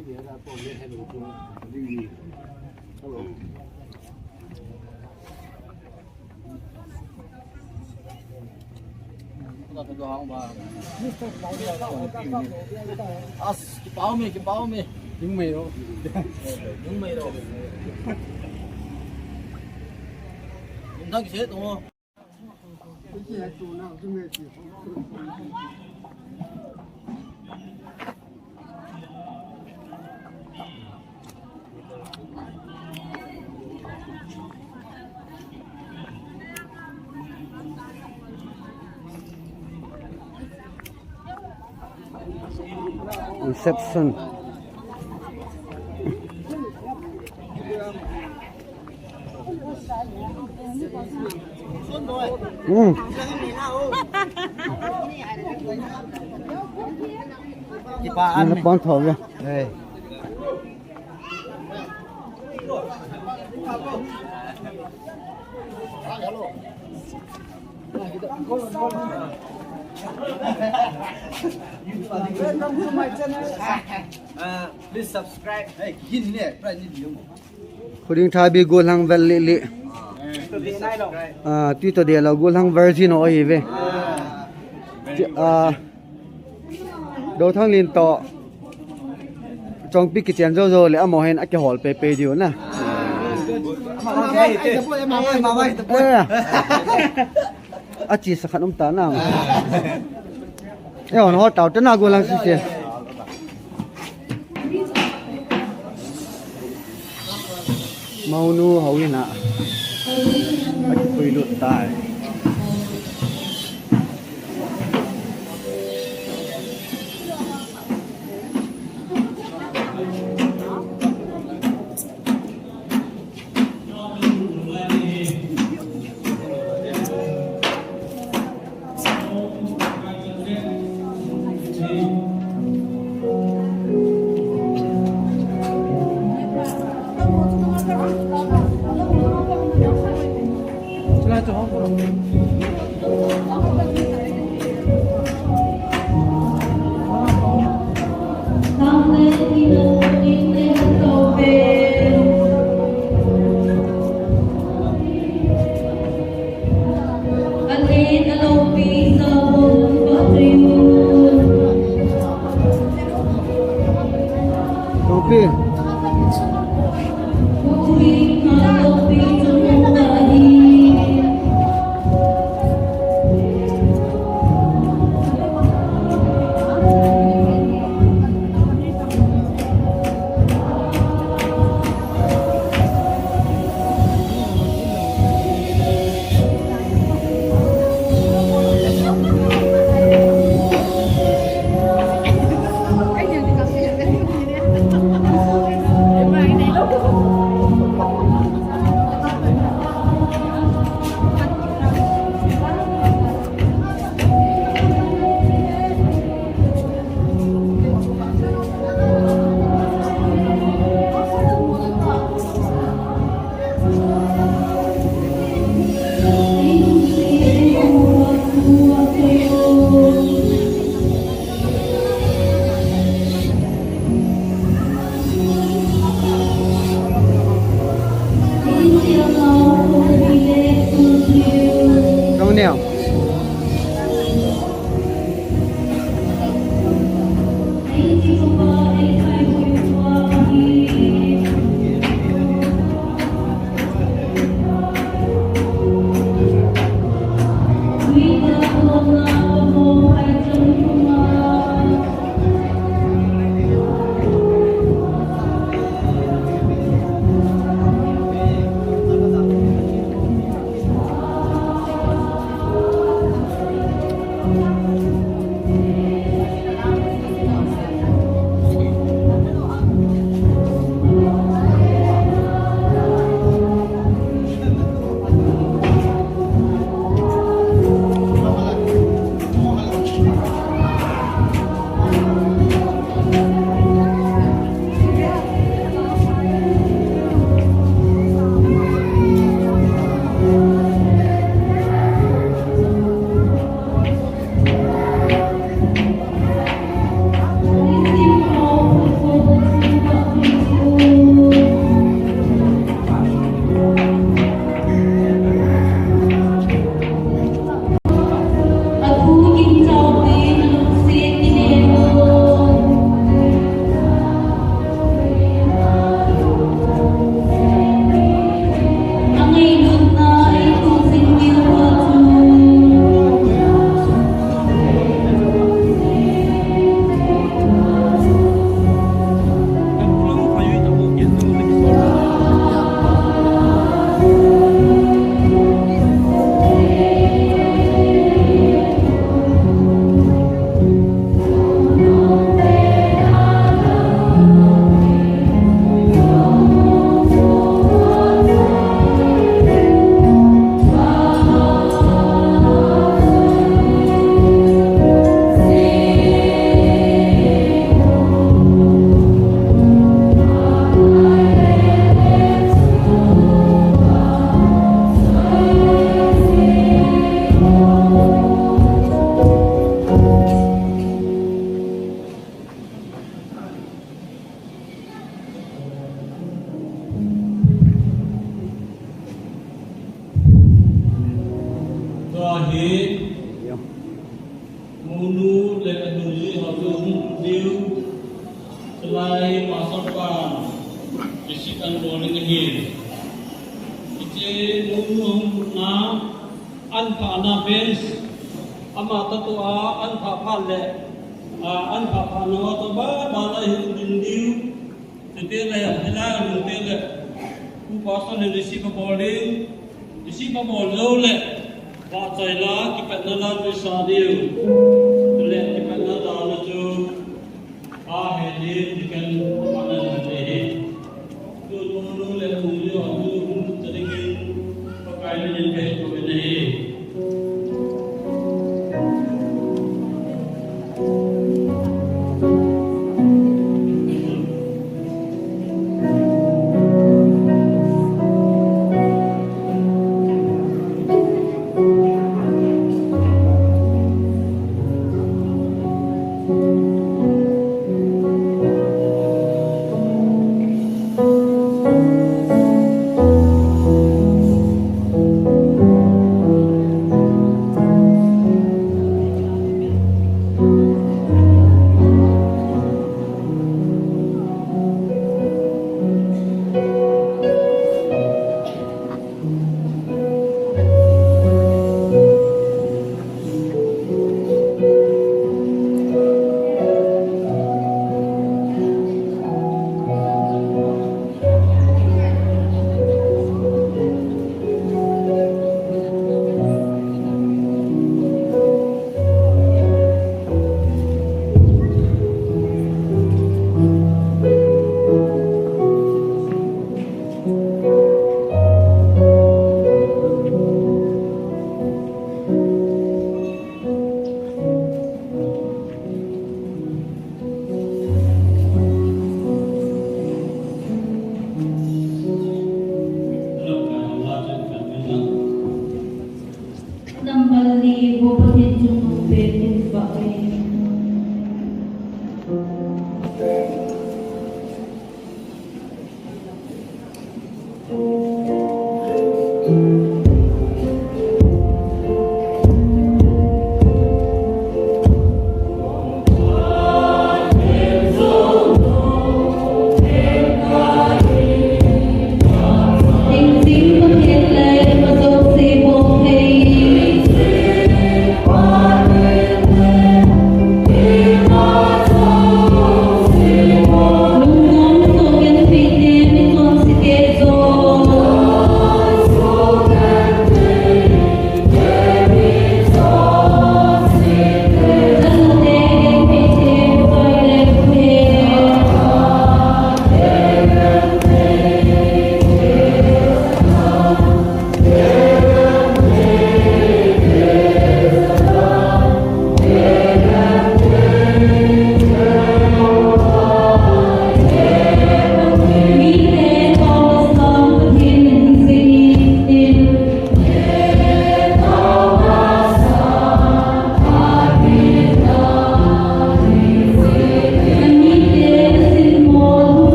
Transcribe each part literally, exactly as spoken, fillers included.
As, kipao me, kipao me. Yung may ro. Yung may ro. Yung tag set mo. Reception. Hmm. Kipa an. Ana pon tho ve. Hey. Welcome to my channel. Uh, please subscribe. Hey, yin ne, pra ni biyo. Khuding Thabi Golhang Vel Lili. Ah, tui to de lo Golhang Virgin o hi ve. Ah, Dothang Lin to Chongpi kichen jo jo le amo hin akihol pe pe diu na. Eh. Achi sakhan um ta na. Eh, on ho tau ta na Golhang sisi. Maunu hau ina. Akipui lut tai. Monu le anu ji ho chu hung diu. Chulai pastor pan. Isi kan bol ding ahi. Hiche monu hung na an pha na bench. Ama ta to a an pha pha le. A an pha pha na to ba ba la hi din diu. Chuteng le, hilai a lungteng le, Pu Pastor le receive abol ding, receive abol jou le, vahchoi la, kipatna la, pisa diu. Chule, kipatna la na chu, ahe ding, deacon, ama na na te hi. Chu nu, nu le, nu le, nu, nu, nu, nu, nu, Pakai min in kahin kou in ahi.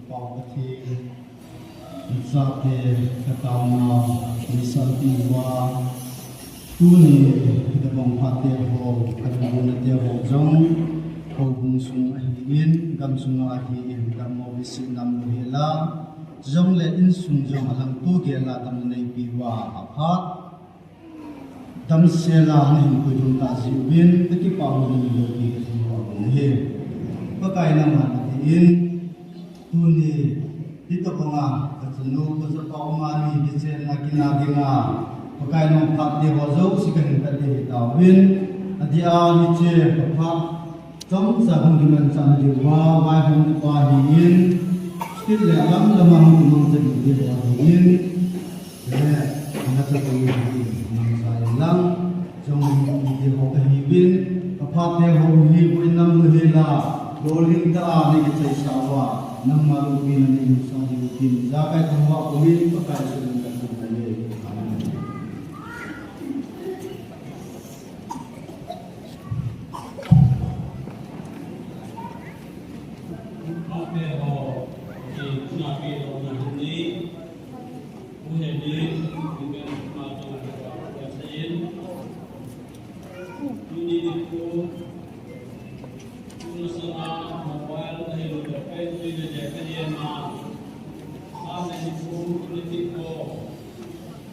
Pau Pathen, chate kataona, nisan pi uva, tuni, dabang phat te ho, kadabang na te ho jong, houbung sung ahin, gamsung ahin, dammo visi nam lo hela, jong le insung jong alang tu gela damna neipi uva, aphat, damsel a nahin puidong tah jeh uvin, kakipah uvin loupi kaji uva ahi. Pakai nangma natin, tuni, hitobanga, kachanu, kachapa umani, kichenna, kina dinga, Pakai nangma phat te ho jouse kahin kat ding ahi tauvin, adeh a hiche, kaphat, chomcha hung kimanchah na diuva, vaihom na pa ahin, state le lam lama hung kimangcha ding ahi tauvin, le, ana cha kong hi, nang sa in lang, jong hi, hi, ho kahiuvin, kaphat te ho hi, boina mu hela, lolhing tah a, nei kichaisah uva, nangma loupina nei musa diu tin, ijakai thangvah pumin, Pakai Jesu min in kathum ahi. Amen.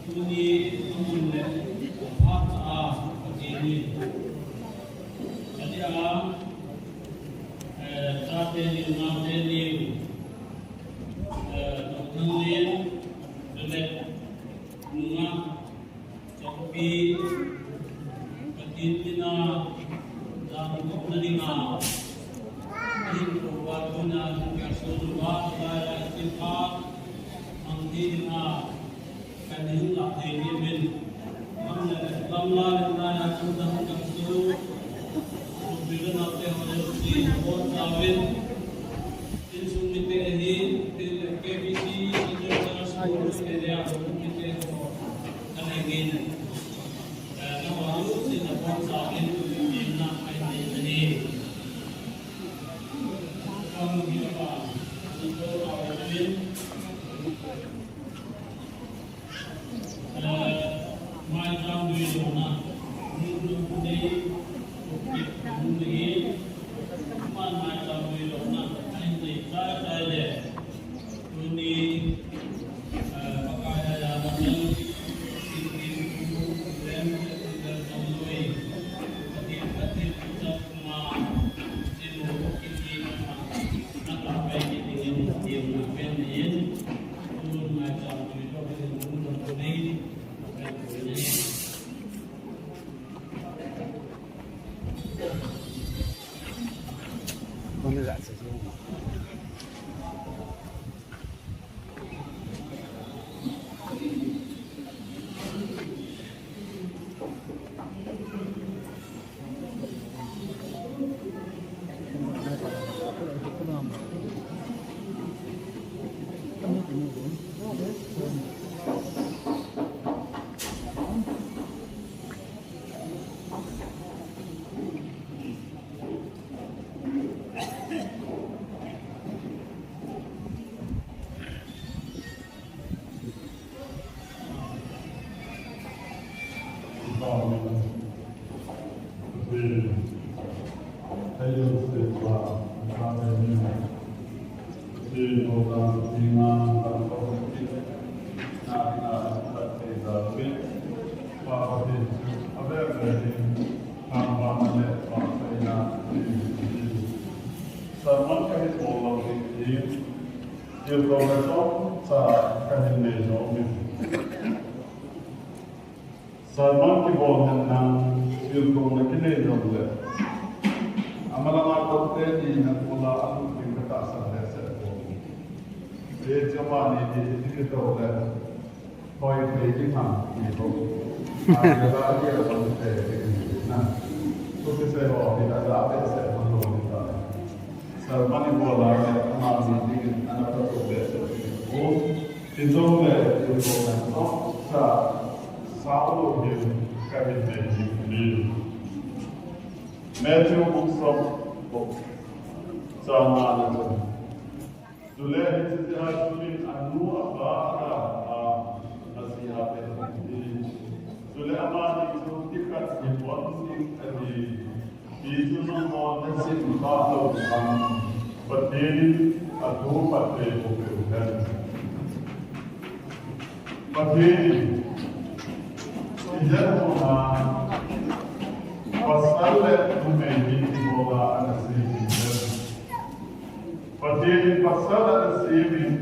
Tuni amun le aphat a Pathen in, adeh a, eh, chate niu, naote niu, eh, Dr. Len, Janet, nungah, Chongpi, Pathen mina, dan kona dinga, ahin louva tuna, kasun uva, laiya, ahin pha, mang dinga, Kahin lah thei ni min. Lam le, lam la le, la ya, chu dang dang chu. Chu bi le na te ho le, si, ho ta win. Insung mite hi, te le, K B C, Central Church School area, mite ho. Kan hai ngin. Eh, na wa lu, si na ho ta win, in na hai ni ni. Kan hi pa, si ho ta win. Sermon kahin bol lou ding in, tilkhouna chomcha kahin nei lou ding. Sermon kibol hen lang tilkhouna kinei lou le, amalanga toh teni na kula alut ding katahsan lheh seh poi. Hiche mani ni ti kitou le, Hoi, hoi, ti ham, ti ho. A, ya la, ya la, te, te, na. Ko se se ho, ni la, la, te, se, ho, ho, ni ta. Sermon ibol a, le, ama, ni, ni, ana, pa, to, le, se, ko. Ti jong le, ti, ko, na, to, sa, sa, lo, hi, ka, ni, ni, ni, ni. Matthew book som, book. Sa, ma, na, to. Hiche jeh a chun anu apa a, a, ajeh a pen hi. Chule amani chu tikhat hi pon ding ahi. Hichu nangho nasem kha lou vang, Pathen in atoh phat peh bou peh hen. Pathen in ijakai a pasal le numei hi ibola ana sem ding ham. Pathen in pasal ana sem in,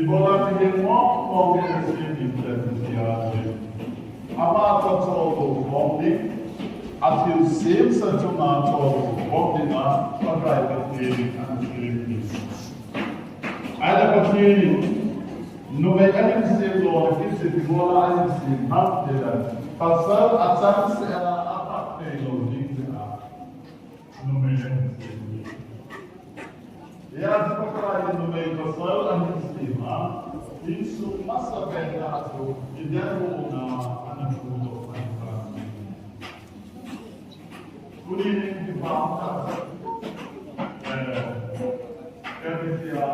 ibola mihem mong mong in ana sem in, tia chu. Ama toh choldo khom ding, athil semsa chunga choldo khom dinga Pakai Pathen in ana sem in. Ahile Pathen in numei ahin sem lou le kisin ibola ahin sem ham tile, pasal achangseh a aphat thei lou ding tia. Numei ahin sem. Hijeh a chu Pakai in numei pasal ahin sem a, insung masa pen a chu, Eden hon a, ana pudoh ahi. Tuni hin kipa um tah, eh, Ecclesia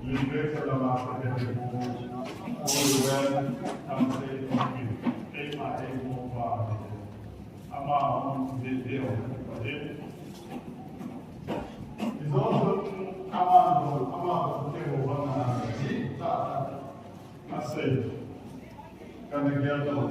literature lama secretary pu, Oliver Thamsei, keima eiho pa, ama hung ding ding ahi. Ijo chun ama jong, ama jong keiho banga ji tah tah asei. Kana gel lou,